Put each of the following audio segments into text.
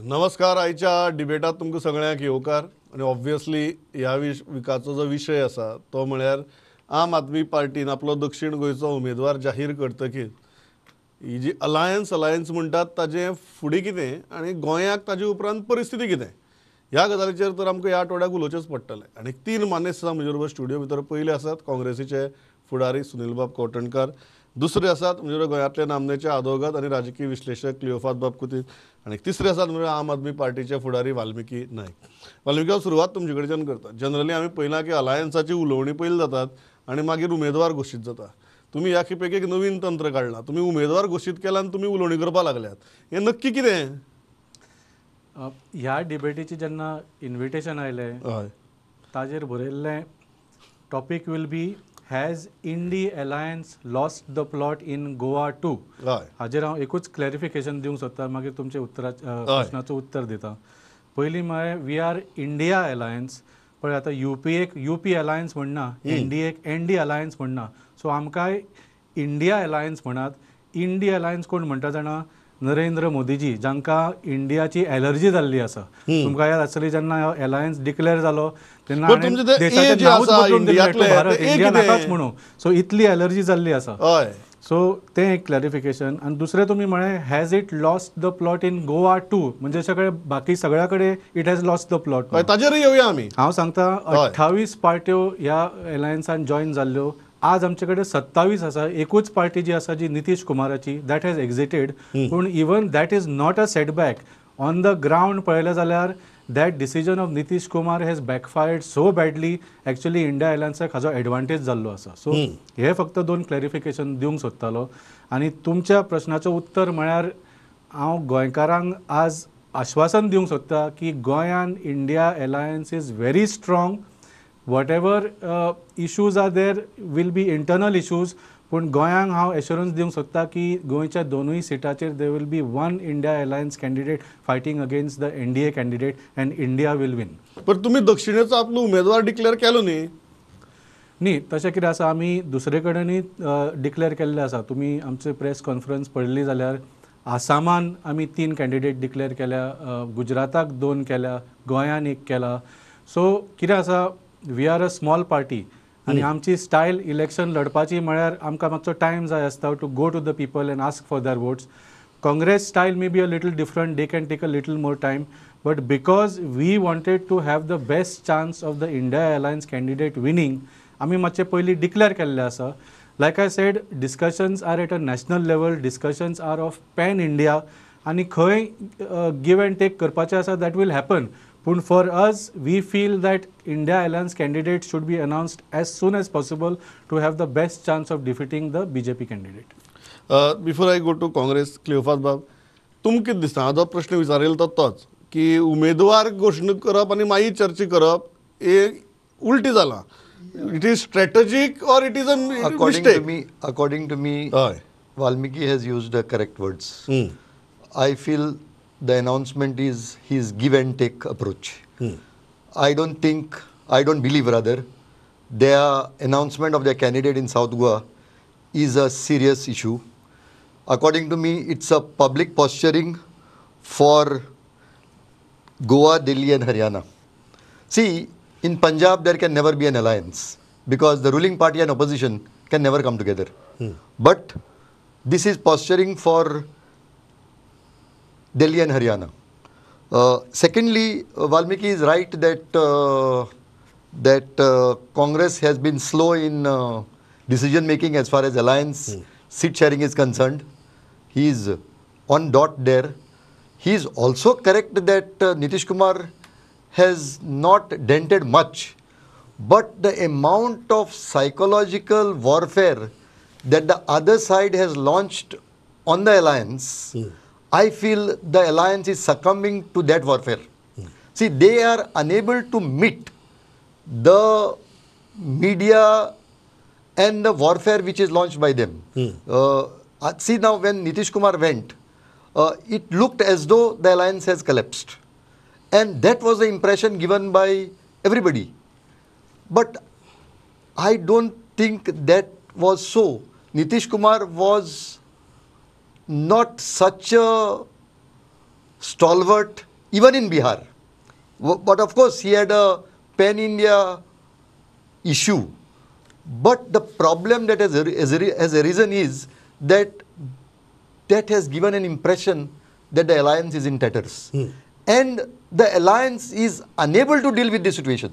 नमस्कार. आयच्या डिबेटात तुमकां सगळ्यांक येवकार. आनी ऑब्वियसली ह्या विकाचो जो विशय आसा तो म्हळ्यार आम आदमी पार्टीन आपलो दक्षिण गोंयचो उमेदवार जाहीर करतकीर ही जी अलायन्स म्हणटात ताजें फुडें कितें आनी गोंयाक ताजे उपरांत परिस्थिती कितें ह्या गजालीचेर तर आमकां ह्या आठवड्याक उलोवचेंच पडटलें. आनी तीन मानेस्त आसा म्हजे बरोबर स्टुडियो भितर. पयले आसात काँग्रेसीचे फुडारी सुनीलबाब कवठणकार, दुसरे आसात म्हणजे गोंयांतले नामनेचे आदवोगाद आनी राजकीय विश्लेशक क्लियोफात बाब कुतीन, आनी तिसरे आसात म्हणजे आम आदमी पार्टीचे फुडारी वाल्मिकी नायक. वाल्मिकी हांव सुरवात तुमचे कडच्यान करता. जनरली आमी पळयलां की अलायन्साची उलोवणी पयलीं जातात आनी मागीर उमेदवार घोशीत जाता. तुमी ह्या खेपेक एक नवीन तंत्र काडलां, तुमी उमेदवार घोशीत केला आनी तुमी उलोवणी करपाक लागल्यात. हें नक्की कितें? ह्या डिबेटीची जेन्ना इन्विटेशन आयलें ताजेर बरयल्लें topic will be has INDI alliance lost the plot in Goa too. हाजेर हांव एकूच क्लॅरिफिकेशन दिवंक सोदता, मागीर तुमचे उत्तरा प्रश्नाचो उत्तर दिता. पयलीं म्हळ्यार we are India alliance, पळय आतां युपीएक युपी अलायन्स म्हणना, एनडीएक एनडी अलायन्स म्हणना. सो आमकांय इंडिया अलायन्स म्हणात. इंडी अलायन्स कोण म्हणटा जाणा? नरेंद्र मोदीजी, जांकां इंडियाची एलर्जी जाल्ली आसा. तुमकां याद आसतली जेन्ना अलायन्स डिक्लेअर जालो तेन्ना देशाचें नांवूच बदलून दिलें, भारत इंडिया नाकाच म्हणून. सो इतली एलर्जी जाल्ली आसा. सो तें एक क्लॅरिफिकेशन. आनी दुसरें तुमी म्हळें has it lost the plot in Goa too, म्हणजे सगळे बाकी सगळ्या कडेन it has lost the plot. ताजेर येवया आमी. हांव सांगता 28 पार्ट्यो ह्या अलायन्सान जॉयन जाल्ल्यो, आज आमचे कडेन 27 आसा. एकूच पार्टी जी आसा जी नितीश कुमाराची, that has exited. पूण even that is not a setback. On the ground पळयलें जाल्यार that decision of Nitish Kumar has backfired so badly. Actually India अलायन्साक हाजो एडवांटेज जाल्लो आसा. सो हे फक्त दोन क्लॅरिफिकेशन दिवंक सोदतालो. आनी तुमच्या प्रश्नाचो उत्तर म्हळ्यार हांव गोंयकारांक आज आश्वासन दिवंक सोदता की गोंयान India alliance is very strong. Whatever issues are there will be internal issues, पूण गोंयांक हांव एश्योरन्स दिवंक सोदता की गोंयच्या दोनूय सिटाचेर there will be one India alliance candidate fighting against the NDA candidate and India will win. पण तुमी दक्षिणेचो आपलो उमेदवार डिक्लेअर केलो न्ही? न्ही, तशें कितें आसा, आमी दुसरे कडेनूय डिक्लेअर केल्ले आसा. तुमी आमचे प्रेस कॉन्फरन्स पळयली जाल्यार आसामान आमी 3 कॅन्डिडेट डिक्लेअर केल्या, गुजराताक 2 केल्या, गोंयान 1 केला. सो कितें आसा, we are a small party आनी आमची स्टायल इलेक्शन लढपाची म्हळ्यार आमकां मातसो टायम जाय आसता to go to the people and ask for their votes. Congress style may be a little different, they can take a little more time, but because we wanted to have the best chance of the India alliance candidate winning, आमी मातशें पयलीं declare केल्लें आसा. Like I said, discussions are at a national level, discussions are of pan India, आनी खंय give and take करपाचें आसा that will happen. पूण for us we feel that India alliance candidate should be announced as soon as possible to have the best chance of defeating the BJP candidate. Before I go to Congress, Cleophas बाब, तुमकां कितें दिसता? हांव जो प्रश्न विचारेल तो तोच की उमेदवार घोशणा करप आनी मागीर चर्चा करप हे उल्टी जालां. It is strategic or it is a mistake? According to me, Valmiki has used the correct words. I feel the announcement is his give and take approach. I don't believe rather, their announcement of their candidate in South Goa is a serious issue. According to me, it's a public posturing for Goa, Delhi and Haryana. See, in Punjab there can never be an alliance because the ruling party and opposition can never come together. But this is posturing for Delhi and Haryana. Secondly, Valmiki is right that Congress has been slow in decision making as far as alliance seat sharing is concerned. He is on dot there. He is also correct that Nitish Kumar has not dented much, but the amount of psychological warfare that the other side has launched on the alliance, I feel the alliance is succumbing to that warfare. See, they are unable to meet the media and the warfare which is launched by them. See now, when Nitish Kumar went, it looked as though the alliance has collapsed. And that was the impression given by everybody. But I don't think that was so. Nitish Kumar was not such a stalwart even in Bihar. But of course he had a pan-India issue. But the problem that has arisen is that that has given an impression that the alliance is in tatters. And the alliance is unable to deal with this situation.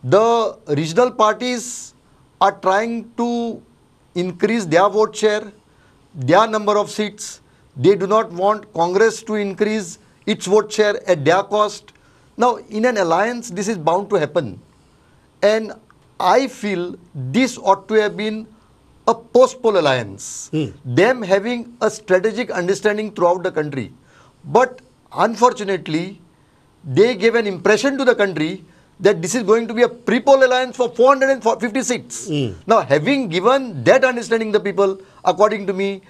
The regional parties are trying to increase their vote share, their number of seats. They do not want Congress to increase its vote share at their cost. Now, in an alliance, this is bound to happen. And I feel this ought to have been a post-poll alliance. Them having a strategic understanding throughout the country. But unfortunately, they gave an impression to the country that this is going to be a pre-poll alliance for 450 seats. Now, having given that understanding to the people, according to me,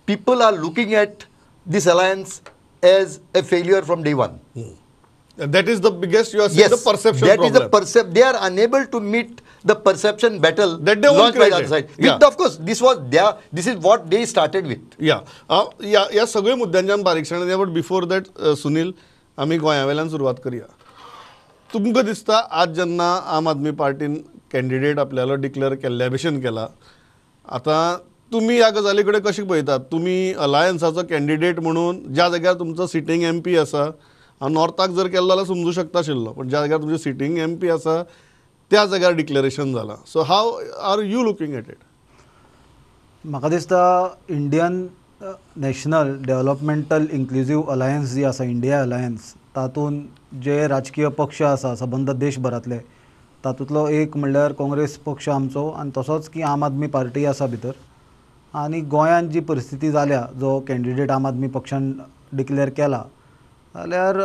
people are looking at this alliance as a failure from day one. That is the biggest, you are saying, yes, the perception that problem. That is the perception. They are unable to meet the perception battle that they launched by the other side. Yeah. With, of course, this was their, this is what they started with. Yeah. ह्या सगळे मुद्द्यांच्या बारीकसाणेन, but before that Sunil, आमी गोंया वेल्यान सुरवात करया. तुमकां दिसता आज जेन्ना आम आदमी पार्टीन कॅन्डिडेट आपल्यालो डिक्लेअर केल्ल्या भशेन केला, आतां तुमी ह्या गजाली कडेन कशें पळयतात? तुमी अलायन्साचो कॅन्डिडेट म्हणून ज्या जाग्यार तुमचो सिटींग एम पी आसा, हांव नॉर्थाक जर केल्लो जाल्यार समजूं शकता आशिल्लो, पण ज्या जाग्यार तुमचें सिटींग एम पी आसा त्या जाग्यार डिक्लेरेशन जालां. So how are you looking at it? म्हाका दिसता Indian National Developmental Inclusive Alliance जी आसा, इंडिया अलायन्स, तातूंत जे राजकीय पक्ष आसा सबंद देशभरांतले, तातूंतलो एक म्हणल्यार काँग्रेस पक्ष आमचो, आनी तसोच की आम आदमी पार्टी आसा भितर. आनी गोंयांत जी परिस्थिती जाल्या, जो कॅन्डिडेट आम आदमी पक्षान डिक्लेअर केला, जाल्यार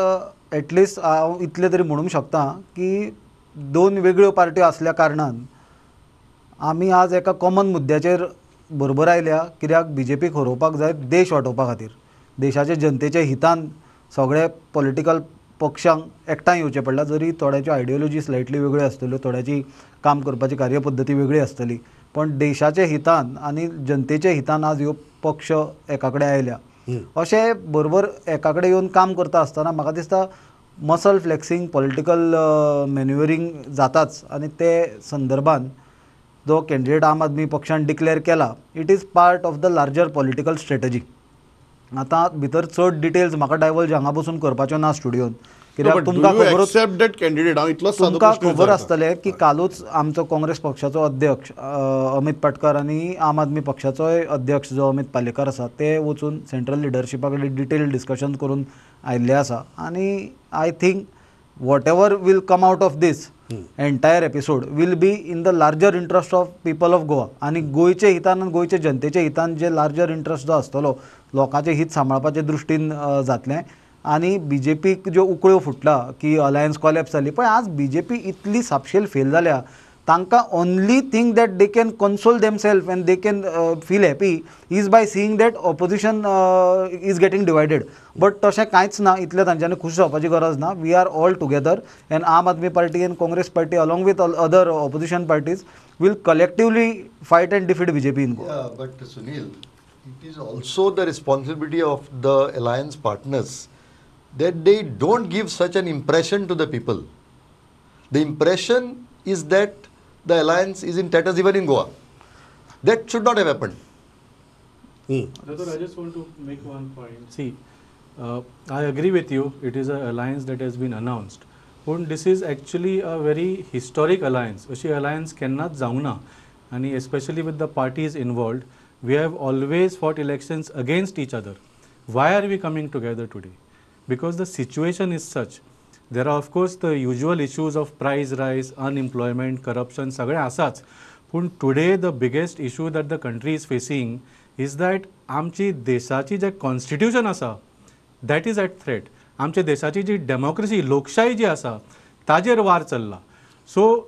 एटलिस्ट हांव इतलें तरी म्हणूंक शकता की दोन वेगळ्यो पार्ट्यो आसल्या कारणान आमी आज एका कॉमन मुद्द्याचेर बरोबर आयल्या. कित्याक बी जे पीक हरोवपाक जाय देश वाटोवपा खातीर, देशाचे जनतेच्या हितान सगळे पॉलिटिकल पक्षांक एकठांय येवचें पडलां. जरी थोड्याच्यो आयडियोलॉजी स्लायटली वेगळ्यो आसतल्यो, थोड्याची काम करपाची कार्यपद्दती वेगळी आसतली, पण देशाच्या हितान आनी जनतेच्या हितान आज ह्यो पक्ष एका कडेन आयल्या. अशें बरोबर एका कडेन येवन काम करता आसतना म्हाका दिसता मसल फ्लेक्सिंग, पॉलिटिकल मॅन्युवरींग जाताच. आनी ते संदर्भान जो कॅन्डिडेट आम आदमी पक्षान डिक्लेअर केला, it is part of the larger political strategy. आतां भितर चड डिटेल्स म्हाका डायवल्ज हांगा बसून करपाच्यो ना स्टुडियोन, कित्याक तुमकां खबर, तुमकां खबर आसतलें की कालूच आमचो काँग्रेस पक्षाचो अध्यक्ष अमित पाटकर आनी आम आदमी पक्षाचोय अध्यक्ष जो अमित पालेकर आसा, ते वचून सेंट्रल लिडरशिपा कडेन डिटेल डिस्कशन करून आयिल्ले आसा. आनी I think whatever will come out of this entire episode will be in the larger interest of people of Goa. आनी गोंयचे हितान आनी गोंयचे जनतेच्या हितान जे लार्जर इंट्रस्ट जो आसतलो, लोकांचें हित सांबाळपाचे दृश्टीन जातलें. आनी बी जे पीक ज्यो उकळ्यो फुटला की अलायन्स कॉलॅप्स जाली, पण आज बी जे पी इतली सापशेल फेल जाल्या, तांकां only thing that they can console themselves and they can feel happy is by seeing that opposition is getting divided. But तशें कांयच ना, इतलें तांच्यांनी खूश जावपाची गरज ना. We are all together and Aam Aadmi Party and Congress party along with other opposition parties will collectively fight and defeat B J P in Goa. But Sunil, it is also the responsibility of the alliance partners that they don't give such an impression to the people. The impression is that the alliance is in tatters even in Goa. That should not have happened. I just want to make one point. See, I agree with you, it is an alliance that has been announced. But this is actually a very historic alliance. Ashi alliance cannot जावना, and especially with the parties involved, we have always fought elections against each other. Why are we coming together today? Because the situation is such. There are of course the usual issues of price rise, unemployment, corruption, सगळें आसाच. पूण today the biggest issue that the country is facing is that आमची देशाची जे constitution आसा that is at threat. आमच्या देशाची जी democracy, लोकशाही जी आसा ताजेर वार चल्ला. So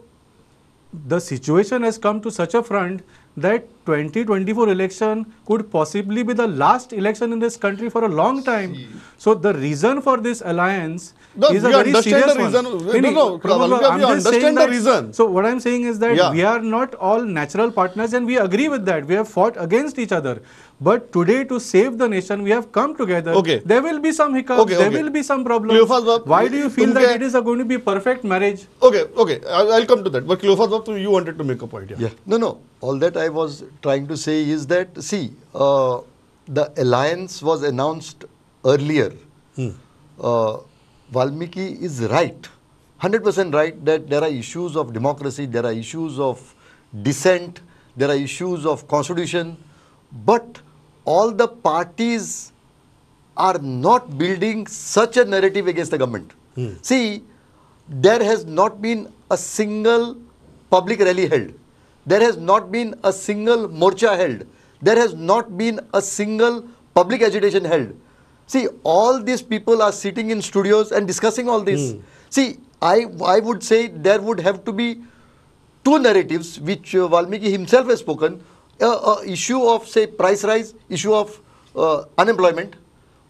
the situation has come to such a front that 2024 election could possibly be the last election in this country for a long time. So the reason for this alliance is a very serious one. No, we understand the reason. So what I am saying is that we are not all natural partners and we agree with that. We have fought against each other. But today, to save the nation, we have come together. Okay. There will be some hiccups. Okay, there will be some problems. Cleophas, why do you feel that it is going to be a perfect marriage? Okay, okay. I'll come to that. But Cleophas, you wanted to make a point. Yeah. No, no. All that I was trying to say is that, see, the alliance was announced earlier. Valmiki is right, 100% right, that there are issues of democracy, there are issues of dissent, there are issues of constitution, but all the parties are not building such a narrative against the government. See, there has not been a single public rally held. There has not been a single morcha held. There has not been a single public agitation held. See, all these people are sitting in studios and discussing all this. See, I would say there would have to be two narratives which Valmiki himself has spoken. Issue of, say, price rise, issue of unemployment,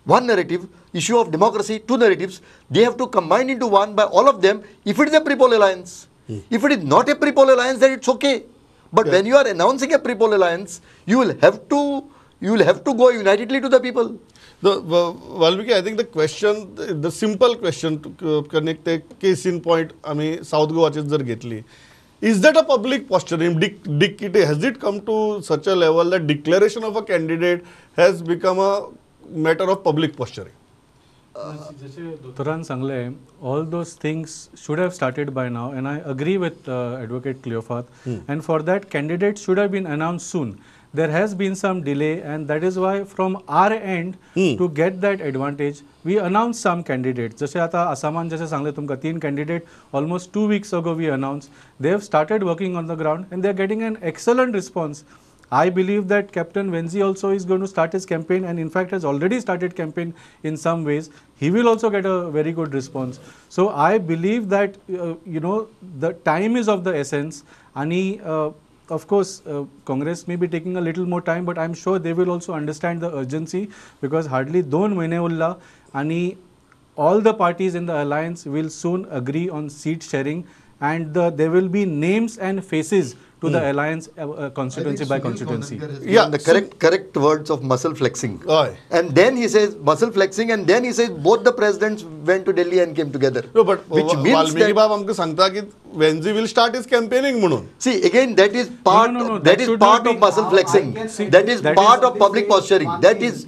one narrative, issue of democracy, two narratives. They have to combine into one by all of them if it is a pre-poll alliance. If it is not a pre-poll alliance, then it's okay. But when you are announcing a pre-poll alliance, you will have to go unitedly to the people. The Valmiki, I think the question, the simple question to connect the case in point, I mean, South Goa jar घेतली, is that a public posturing? Has it come to such a level that declaration of a candidate has become a matter of public posturing? जशें दोतोरान सांगलें, all those things should have started by now, and I agree with Advocate Cleofato. And for that, candidates should have been announced soon. There has been some delay, and that is why from our end, to get that advantage, we announced some candidates. जशें आतां आसामान जशें सांगलें तुमकां, 3 candidate almost 2 weeks ago we announced. They have started working on the ground and they are getting an excellent response. I believe that Captain Venzi also is going to start his campaign, and in fact has already started campaign in some ways. He will also get a very good response. So I believe that, you know, the time is of the essence. Ani, of course, Congress may be taking a little more time, but I am sure they will also understand the urgency, because hardly 2 महिने उरला आणि all the parties in the alliance will soon agree on seat sharing, and there will be names and faces to the alliance constituency by constituency. Yeah, the correct words of muscle flexing. Aye. And then he says muscle flexing, and then he says both the presidents went to Delhi and came together. No, but which means Valmiki Bab amka sangta ki Venzi will start his campaigning म्हणून. See, again, that is part. No, that is part of muscle flexing. See, that is part of public posturing. That is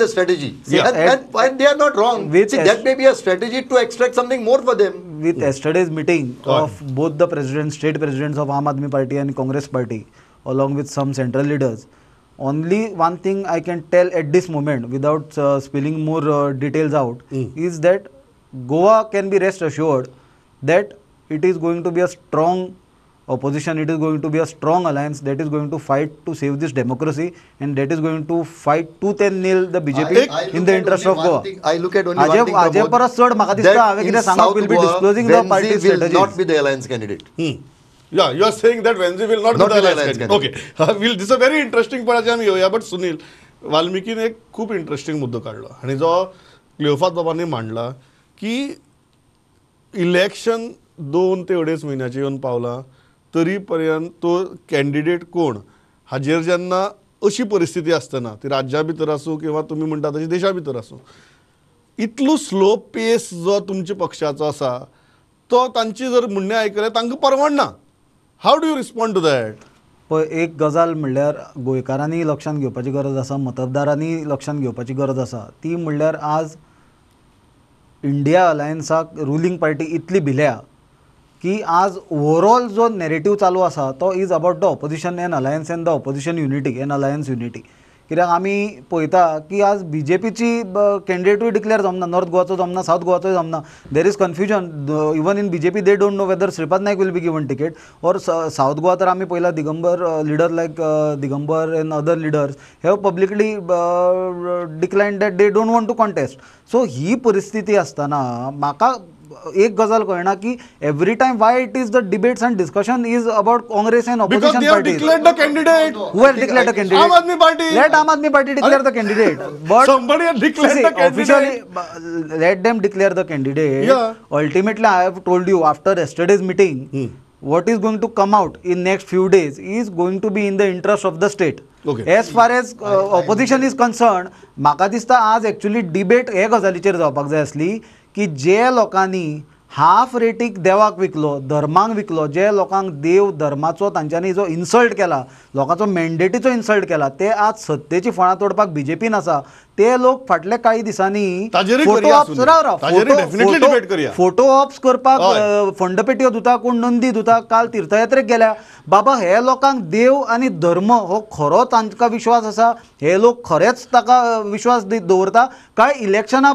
a strategy. Yeah. And they are not wrong. See, that may be a strategy to extract something more for them. With yesterday's meeting of both the presidents, state presidents of Aam Aadmi Party and Congress Party, along with some central leaders, only one thing I can tell at this moment without spilling more details out is that Goa can be rest assured that it is going to be a strong opposition, it is going to be a strong alliance that is going to fight to save this democracy, and that is going to fight tooth and nail the BJP in the interest of Goa. I look at only one thing, Pramod, that in South will be Goa, disclosing the party will not be the alliance candidate. Yeah, you are saying that Venzi will not be the alliance candidate. Okay, this is a very interesting point. But Sunil, वाल्मिकीने एक खूप interesting मुद्दो काडलो आनी जो क्लियोफात बाबांनी मांडला की election 2 ते 2.5 म्हयन्याचें येवन पावलां तरी पर्यंत तो कॅन्डिडेट कोण हाजेर जेन्ना अशी परिस्थिती आसतना, ती राज्या भितर आसूं किंवा तुमी म्हणटा तशी देशा भितर आसूं, इतलो स्लो पेस जो तुमच्या पक्षाचो आसा तो तांची जर म्हणणें आयकलें तांकां परवडना. How do you respond to that? पळय, एक गजाल म्हणल्यार गोंयकारांनी लक्षांत घेवपाची गरज आसा, मतदारांनी लक्षांत घेवपाची गरज आसा, ती म्हणल्यार आज इंडिया अलायन्साक रुलींग पार्टी इतली भिल्या की आज ओवरऑल जो नॅरेटीव चालू आसा तो is about the opposition and alliance and the opposition unity and alliance unity. कित्याक आमी पळयता की आज बी जे पीची कॅन्डिडेटूय डिक्लेअर जमना, नॉर्थ गोवाचो जमना, सावथ गोवाचोय जमना. There is confusion even in B J P, they don't know whether Shripad Naik will be given ticket or South Goa. तर आमी पळयला Digambar leader like Digambar and other leaders have publicly declined that they don't want to contest. So ही परिस्थिती आसतना म्हाका एक गजाल कळना की every time why it is the debates and discussion is about Congress and Because opposition they have parties. declared the candidate. Who have declared the candidate? Aam Aadmi Party. Let Aam Aadmi Party declare the candidate. But somebody has declared see, the candidate. Officially, let them declare the candidate. Yeah. Ultimately, I have told you after yesterday's meeting, what is going to come out in next few days is going to be in the interest of the state. Okay. As far as opposition is concerned, म्हाका दिसता आज actually debate हे गजालीचेर जावपाक जाय आसली की जे लोकांनी हाफ रेटीक देवाक विकलो, धर्माक विकलो, जे लोकांक देव धर्माचो तांच्यांनी जो इन्सल्ट केला, लोकांचो मॅन्डेटीचो इन्सल्ट केला, ते आज सत्तेची फळां तोडपाक बीजेपीन आसा. ते लोक फाटल्या कांय दिसांनी फोटो ऑप्स राव फोटो ऑप्स करपाक फंडपेटयो धुता, कोण नंदी धुता, काल तीर्थयात्रेक गेल्या. बाबा हे लोकांक देव आनी धर्म हो खरो तांकां विश्वास आसा, हे लोक खरेच ताका विश्वास दवरता काय इलेक्शना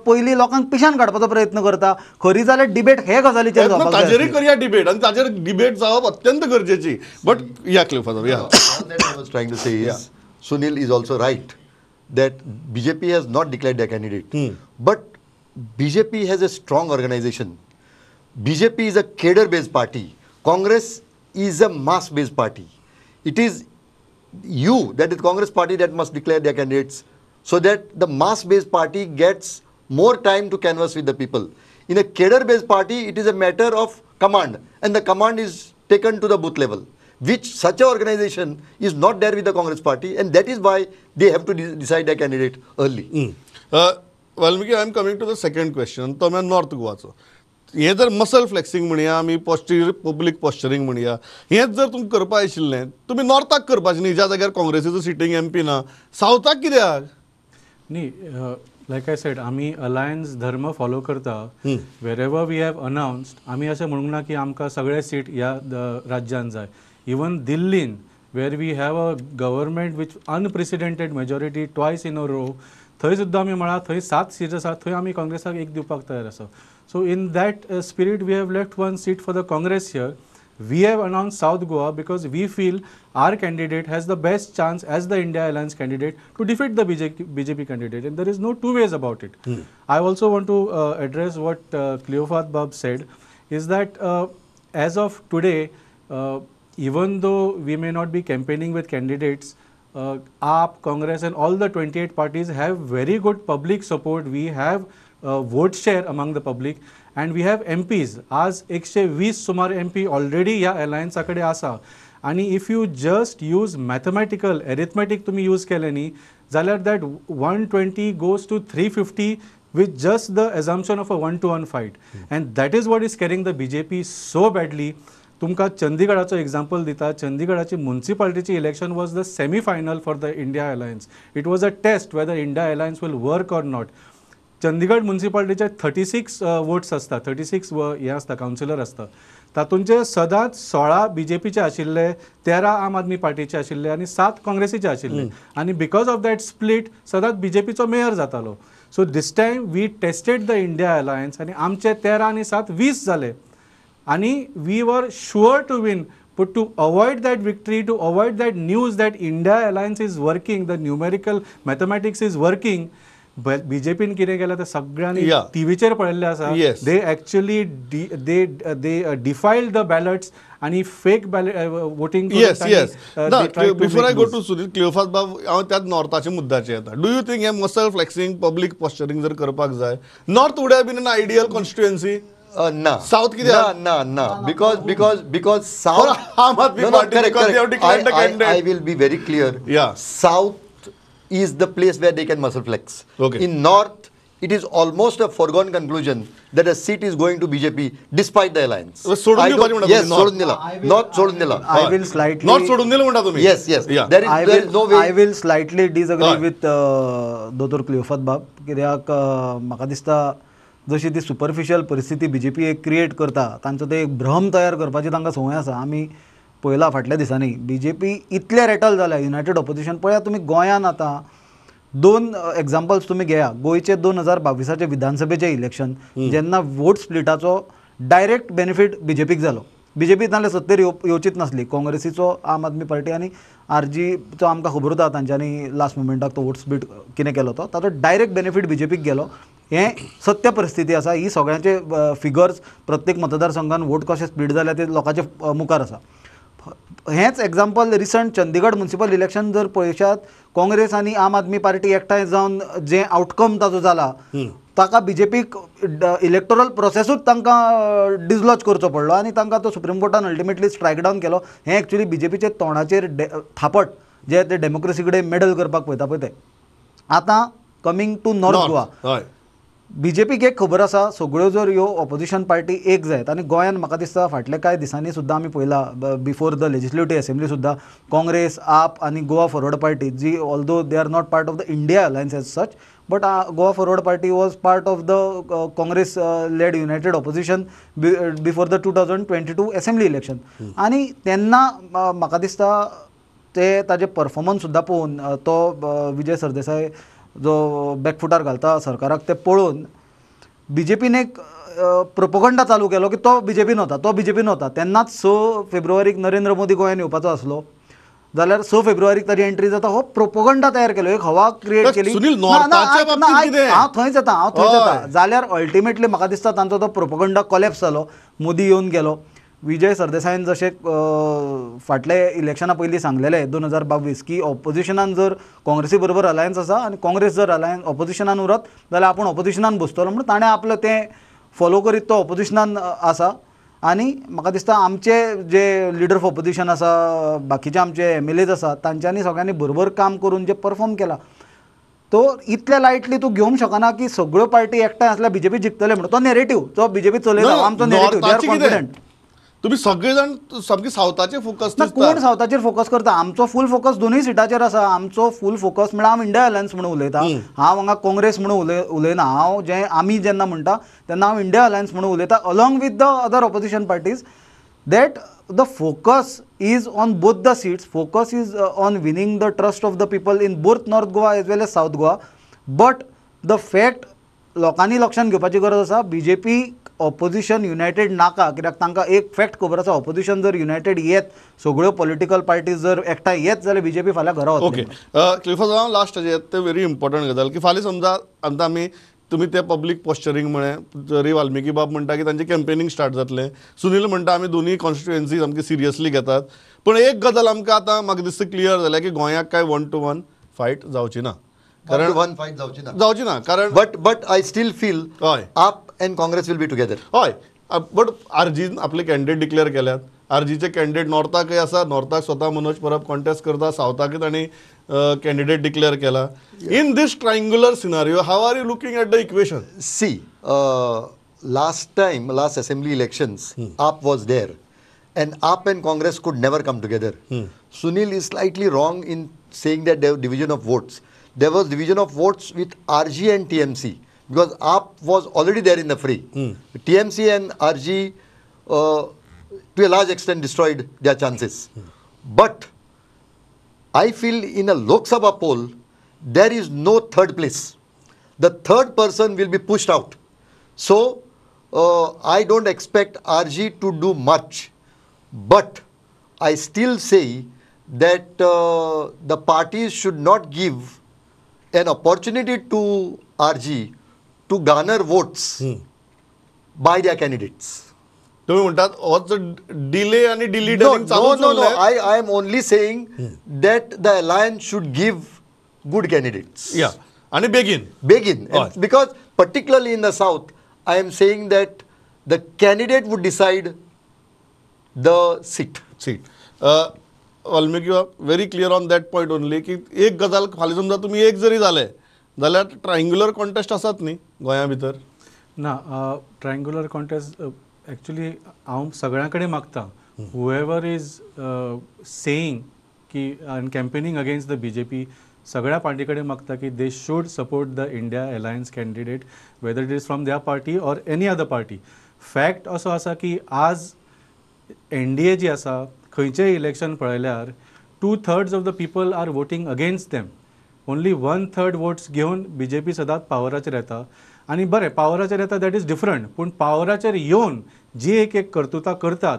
पयलीं लोकांक पिशान काडपाचो प्रयत्न करता? खरी जाल्यार डिबेट हे गजालीचेर जावपाक जाय. ताजेरय करया डिबेट आनी ताजेर डिबेट जावप अत्यंत गरजेची. बट या क्लिफाद, या I was trying to say is Sunil is also right that BJP has not declared their candidate. But BJP has a strong organization. BJP is a cadre-based party. Congress is a mass-based party. It is you, that is Congress party, that must declare their candidates so that the mass-based party gets more time to canvass with the people. In a cadre-based party, it is a matter of command, and the command is taken to the booth level, which such an organization is not there with the Congress party, and that is why they have to decide their candidate early. Valmiki, I am coming to the second question. तो मैं north गोवाचो. हे जर muscle flexing म्हणया, आमी पॉस्टिर public posturing म्हणया, हेंच जर तुमकां करपा आशिल्लें तुमी नॉर्थाक करपाचें न्ही, ज्या जाग्यार काँग्रेसीचो सिटींग एम पी ना, सावथाक कित्याक न्ही? लायक I said, आमी अलायन्स धर्म फॉलो करता. Wherever we have announced, आमी अशें म्हणूंक ना की आमकां सगळे सीट ह्या राज्यान जाय. इवन दिल्लीन where we have a government with unprecedented majority twice in a row, थंय सुद्दां आमी म्हळां थंय 7 सीट आसा, थंय आमी काँग्रेसाक एक दिवपाक तयार आसा. So in that spirit we have left 1 seat for the Congress here. We have announced South Goa because we feel our candidate has the best chance as the India Alliance candidate to defeat the BJP candidate, and there is no two ways about it. I also want to address what Cleofato Bab said, is that as of today, even though we may not be campaigning with candidates, AAP, Congress and all the 28 parties have very good public support. We have vote share among the public and we have MPs. आज 120 सुमार MP already ह्या अलायन्सा कडेन आसा. आनी if you just use mathematical arithmetic तुमी use केलें न्ही जाल्यार that 120 goes to 350 with just the assumption of a 1-to-1 fight. And that is what is scaring the BJP so badly. तुमकां चंदीगडाचो एग्जाम्पल दिता. चंदीगडाची मुन्सिपालिटीची election was the semi final for the India Alliance. It was a test whether India Alliance will work or not. Chandigarh मुन्सिपालिटीचे 36 votes आसता, 36 हे आसता councillor आसता, तातूंचे सदांच 16 बीजेपीचे आशिल्ले, 13 आम आदमी पार्टीचे आशिल्ले आनी 7 काँग्रेसीचे आशिल्ले. आनी because of that split सदांच बीजेपीचो मेयर जातालो. So this time we tested the India Alliance आनी आमचे 13 आनी 7 20 जाले आनी we were sure to win. But to avoid that victory, to avoid that news that India Alliance is working, the numerical mathematics is working, बीजेपीन कितें केलें तें सगळ्यांनी टीव्हीचेर पळयल्लें आसा. They actually they defiled the ballots आनी fake ballot voting. Yes yes. Before I go to Sunil, Cleophas बाब, हांव त्याच नॉर्थाच्या मुद्द्याचेर येता. Do you think hey muscle flexing, public posturing जर करपाक जाय, North would have been an ideal constituency? Na. South कित्याक? Na, na, na. Because South. Aam Aadmi Party, because they have declared the candidate. I will be very clear. Yeah. South is the place where they can muscle flex. Okay. In North, it is almost a foregone conclusion that a seat is going to BJP despite the alliance. Yes, सोडून दिला. North सोडून दिला. I will slightly. North सोडून दिला म्हणता तुम्ही. Yes, yes. Yeah. There is no way. I will slightly disagree with Dr. Cleofato Bab. कित्याक म्हाका दिसता जशी ती सुपरफिशियल परिस्थिती बीजेपी एक क्रिएट करता, तांचो ते एक भ्रम तयार करपाची तांकां संवय आसा. आमी पळयला फाटल्या दिसांनी बीजेपी इतले रेटल जाल्या युनायटेड ऑपोजिशन. पळया तुमी गोंयान आतां 2 एग्जाम्पल्स तुमी घेया. गोंयचे 2022 विधानसभेचें इलेक्शन जेन्ना वोट स्प्लिटाचो डायरेक्ट बेनिफीट बीजेपीक जालो. बीजेपी नाल्यार सत्तेर येवचीच नासली. काँग्रेसीचो आम आदमी पार्टी आनी आरजीचो आमकां खबर उरता तांच्यांनी लास्ट मुमेंटाक तो वोट स्प्लिट कितें केलो तो, ताचो डायरेक्ट बेनिफीट बीजेपीक गेलो. हें सत्य परिस्थिती आसा. ही सगळ्यांचे फिगर्स प्रत्येक मतदारसंघान वोट कशे स्प्लीट जाल्या ते लोकांचे मुखार आसा. हेंच example recent Chandigarh municipal election जर पळयशात, काँग्रेस आनी आम आदमी पार्टी एकठांय जावन जें आवटकम ताजो जाला ताका बीजेपीक इलेक्टोरल प्रोसेसूच तांकां डिजलॉज करचो पडलो आनी तांकां तो सुप्रीम कोर्टान अल्टिमेटली स्ट्रायक डावन केलो. हें एक्चुअली बीजेपीचे तोंडाचेर थापट जे ते डेमोक्रेसी कडेन मेडल करपाक पळयता पळय ते. आतां कमींग टू नॉर्थ गोवा, बीजेपीक एक खबर आसा, सगळ्यो जर ह्यो ऑपोजिशन पार्टी एक जायत आनी गोंयान म्हाका दिसता फाटल्या कांय दिसांनी सुद्दां आमी पळयला बिफोर the legislative assembly सुद्दां काँग्रेस, आप आनी Goa forward party ji although they are not part of the India alliance as such, but Goa forward party was part of the Congress led united opposition before the 2022 assembly election. आनी तेन्ना म्हाका दिसता ते ताजे performance सुद्दां पळोवन तो विजय सरदेसाय जो बॅकफुटार घालता सरकाराक ते पळोवन बीजेपीन एक प्रोपोगंडा चालू केलो की तो बीजेपीन वता, तो बीजेपीन वता. तेन्नाच 6 फेब्रुवारीक नरेंद्र मोदी गोंयान येवपाचो आसलो जाल्यार 6 फेब्रुवारीक ताजी एंट्री जाता, हो प्रोपोगंडा तयार केलो, एक हवा क्रिएट केली. हांव थंयच येता, हांव थंयच येता. जाल्यार अल्टिमेटली म्हाका दिसता तांचो तो प्रोपोगंडा कोलॅप्स जालो, मोदी येवन गेलो. विजय सरदेसायन जशें फाटले इलेक्शना पयलीं सांगलेलें 2022 की ऑपोजिशनान जर काँग्रेसी बरोबर अलायन्स आसा आनी काँग्रेस जर अलायन्स ऑपोजिशनान उरत जाल्यार आपूण ऑपोजिशनान बसतलो म्हणून ताणें आपलें तें फॉलो करीत तो ऑपोजिशनान आसा. आनी म्हाका दिसता आमचे जे लिडर ऑफ ऑपोजिशन आसा, बाकीचे आमचे MLAs आसा, तांच्यांनी सगळ्यांनी बरोबर काम करून जे परफॉर्म केला तो इतल्या लायटली तूं घेवंक शकना की सगळ्यो पार्टी एकठांय आसल्यार बीजेपी जिखतले म्हणून. तो नॅरेटीव जो बीजेपी चलयता, आमचो नॅरेटीव, they are confident. तुम्ही सगळे सामके सावथाचेर फोकस, कोण सावथाचेर फोकस करता? आमचो फूल फोकस दोनूय सिटाचेर आसा. आमचो फूल फोकस म्हळ्यार हांव इंडिया अलायन्स म्हणून उलयता, हांव हांगा काँग्रेस म्हणून उलयना. हांव जें आमी जेन्ना म्हणटा तेन्ना हांव इंडिया अलायन्स म्हणून उलयता along with the other opposition parties. That the focus is on both the seats, focus is on winning the trust of the people in both North Goa as well as South Goa. But the fact लोकांनी लक्षांत घेवपाची गरज आसा, BJP opposition United नाका, कित्याक तांकां एक fact खबर आसा, ऑपोजिशन जर युनायटेड येत, सगळ्यो पॉलिटिकल पार्टीज जर एकठांय येत जाल्यार बीजेपी फाल्यां घरा वतली. ओके क्लिफर्ड, हांव लास्ट ते व्हेरी इम्पॉर्टंट गजाल की फाल्यां समजा आतां आमी तुमी ते पब्लीक पॉश्चरींग म्हळें, जरी वाल्मिकी बाब म्हणटा की तांचें कॅम्पेनींग स्टार्ट जातलें, सुनील म्हणटा आमी दोनूय कॉन्स्टिट्युएन्सी सामकी सिरियसली घेतात, पूण एक गजाल आमकां आतां म्हाका दिसता क्लियर जाल्या की गोंयाक काय 1 to 1 fight जावची ना. कारण वन फायट जावची ना, जावची ना, कारण but but I still feel हय AAP and Congress will be together. हय, बट आरजीन आपले कॅन्डिडेट डिक्लेअर केल्यात, आरजीचे कॅन्डिडेट नॉर्थाकय आसा, नॉर्थाक स्वता मनोज परब कॉन्टेस्ट करता, सावथाकय तांणी कॅन्डिडेट डिक्लेअर केला. In this triangular scenario how are you looking at the equation? See, last time, last assembly elections, AAP was there and AAP and Congress could never come together. Sunil is slightly wrong in saying that there was division of votes. There was division of votes with RG and TMC because AAP was already there in the fray. TMC and RG to a large extent destroyed their chances. But I feel in a Lok Sabha poll, there is no third place. The third person will be pushed out. So, I don't expect RG to do much. But I still say that the parties should not give an opportunity to RG to garner votes by their candidates. तुम्ही म्हणतात होच delay आणि डिली No, no, no, no. I am only saying that the alliance should give good candidates. या आणि बेगीन Begin. And because particularly in the South, I am saying that the candidate would decide the seat. Seat. Valmiki very clear on that point only की एक गजाल फाल्यां समजा तुमी एक जरी जाले जाल्यार ट्रायंगुलर कॉन्टेस्ट आसात न्ही गोंया भितर? ना, ट्रायंगुलर कॉन्टेस्ट एक्चुअली हांव सगळ्यां कडेन मागता, हुएवर is saying की and campaigning against the BJP, सगळ्या पार्टी कडेन मागता की they should support the India alliance candidate, whether it is from their party or any other party. Fact असो आसा की आज NDA जी आसा, खंयचेय इलेक्शन पळयल्यार 2/3 of the people are voting against them. Only 1/3 votes घेवन बीजेपी सदांच पावराचेर येता. आनी बरें, पावराचेर येता that is different, पूण पावराचेर येवन जी एक एक कर्तुतां करतात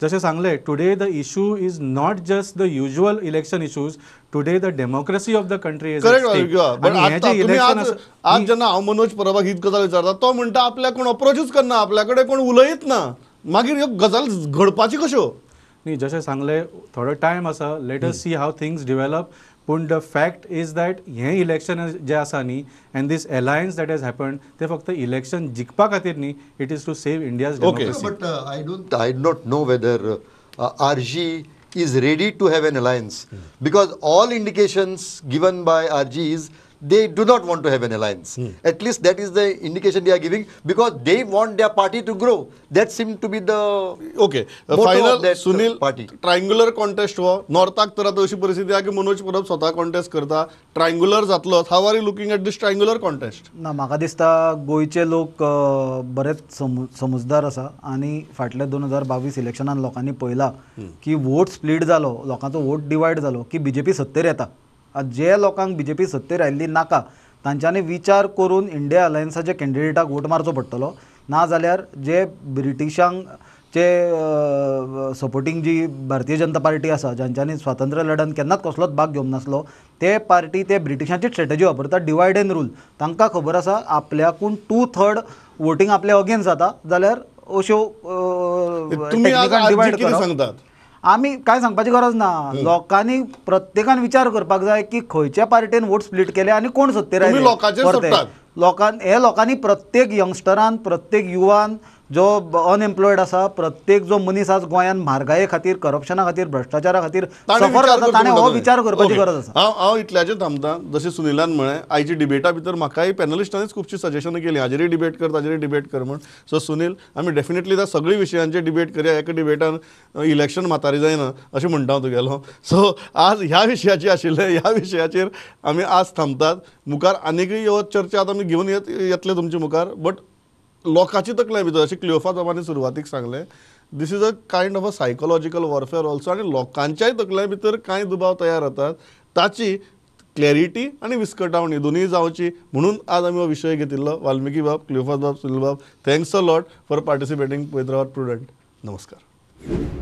जशें सांगलें, today the issue is not just the usual election issues, today the democracy of the country is. Correct. आज जेन्ना हांव मनोज परबाक हीच गजाल विचारता तो म्हणटा आपल्याक कोण अप्रोचूच करना, आपल्या कडेन कोण उलयत ना, मागीर ह्यो गजाल घडपाची कश्यो? न्ही, जशें सांगलें थोडो टायम आसा, let us see how things develop. पूण the fact is that हें इलेक्शन जें आसा न्ही and this alliance that has happened ते फक्त इलेक्शन जिखपा खातीर न्ही, it is to save India's democracy. But I do not know whether RG is ready to have an alliance, because all indications given by RG is they do not want to have an alliance. At least that is the indication they are giving, because they want their party to grow. That seemed to be the okay. Final Sunil party. Triangular contest हो नॉर्थाक तर आतां अशी परिस्थिती आहा की मनोज परब स्वता contest करता, ट्रायंगुलर जातलो. How are you looking at this triangular contest? ना, म्हाका दिसता गोंयचे लोक बरेच समजदार आसा आनी फाटल्या 2022 इलेक्शनान लोकांनी पळयला की वोट स्प्लीट जालो, लोकांचो वोट डिवायड जालो की बीजेपी सत्तेर येता. जे लोकांक बीजेपी सत्तेर आयिल्ली नाका तांच्यांनी विचार करून इंडिया अलायन्साच्या कॅन्डिडेटाक वोट मारचो पडटलो, ना जाल्यार जे ब्रिटिशांचे सपोर्टींग जी भारतीय जनता पार्टी आसा, ज्यांच्यांनी स्वातंत्र्य लढ्यान केन्नाच कसलोच भाग घेवंक नासलो, ते पार्टी ते ब्रिटिशांची स्ट्रेटजी वापरता, डिवायड एंड रूल. तांकां खबर आसा आपल्याकून 2/3 वोटींग आपल्या अगेन्स्ट जाता जाल्यार अश्यो डिवायड करप. आमी कांय सांगपाची गरज ना, लोकांनी प्रत्येकान विचार करपाक जाय की खंयच्या पार्टीन वोट स्प्लीट केले आनी कोण सत्तेर आयले. हे लोकांनी प्रत्येक यंगस्टरान, प्रत्येक युवान जो अनएम्प्लॉयड आसा, प्रत्येक जो मनीस आज गोंयान म्हारगाये खातीर, करप्शना खातीर, भ्रश्टाचारा खातीर सफर जाता, ताणें हो विचार करपाची गरज आसा. हांव इतल्याचेर थांबता. जशें सुनिलान म्हळें, आयच्या डिबेटा भितर म्हाकाय पॅनलिस्टांनीच खुबशीं सजेशनां केलीं, हाजेरय डिबेट कर, ताजेरय डिबेट कर म्हण. सो सुनील, आमी डेफिनेटली त्या सगळीं विशयांचेर डिबेट करया. एका डिबेटान इलेक्शन म्हातारी जायना अशें म्हणटा हांव तुगेलो. सो आज ह्या विशयाचेर आशिल्लें, ह्या विशयाचेर आमी आज थांबतात. मुखार आनीकय ह्यो चर्चा आतां आमी घेवन येतले तुमचे मुखार, बट लोकांची तकल्या भितर अशें क्लियोफा बाबांनी सुरवातीक सांगलें, this is a kind of a psychological warfare also, आनी लोकांच्याय तकल्या भितर कांय दुबाव तयार जातात, ताची क्लॅरिटी आनी विस्कटावणी दोनूय जावची म्हणून आज आमी हो विशय घेतिल्लो. वाल्मिकी बाब, क्लियोफास बाब, सुनील बाब, thanks a lot for participating. पळयत रावात प्रुडंट. नमस्कार.